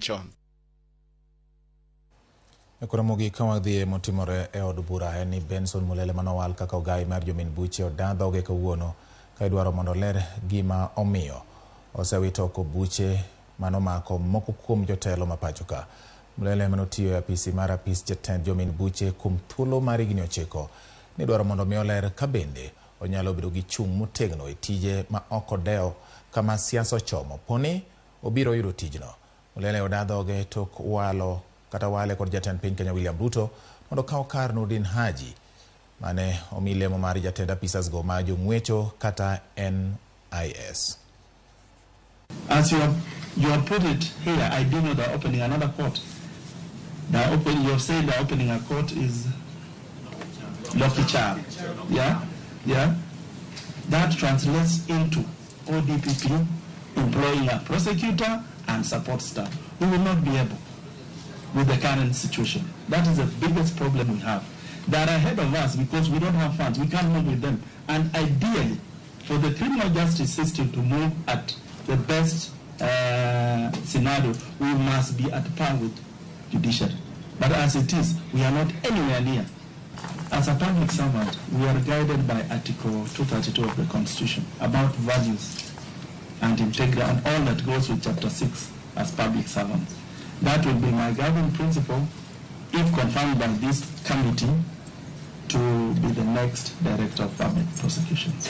chon. Koro mogik ka wadhi motimore e od bura en ni Benson Mulele manowal kaka ogai mar jomin buche oda dhoge kawuono ka idwaro mondo oler gima omiyo osewito oko buche manomako moko kuom jotelo ma pacho ka. Mulele manotiyo e apisi mar apis jatend jomin buche kuom thuolo mar higni 9 nidwaro mondo mi oler ka bende onyalo bedo gi chung' motegno e tije ma ok odewo kama siasa ochomo poni obiro yudo tijno. Mulele oda dhoge tok walo kata wale kod jatend piny Kenya William Ruto mondo okaw kar Nurdin Haji mane omi lemo mar jatend apisas go ma jong'wecho kata NIS. As you have put it here, I do know they're opening another court. You have said they're opening a court is Lokichar. Yeah? Yeah? That translates into ODPP employing a prosecutor and support staff. We will not be able with the current situation. That is the biggest problem we have. They are ahead of us because we don't have funds. We can't move with them. And ideally, for the criminal justice system to move at the best scenario, we must be at par with judiciary. But as it is, we are not anywhere near. As a public servant, we are guided by Article 232 of the Constitution about values and integrity and all that goes with Chapter 6 as public servants. That will be my guiding principle, if confirmed by this committee, to be the next Director of Public Prosecutions.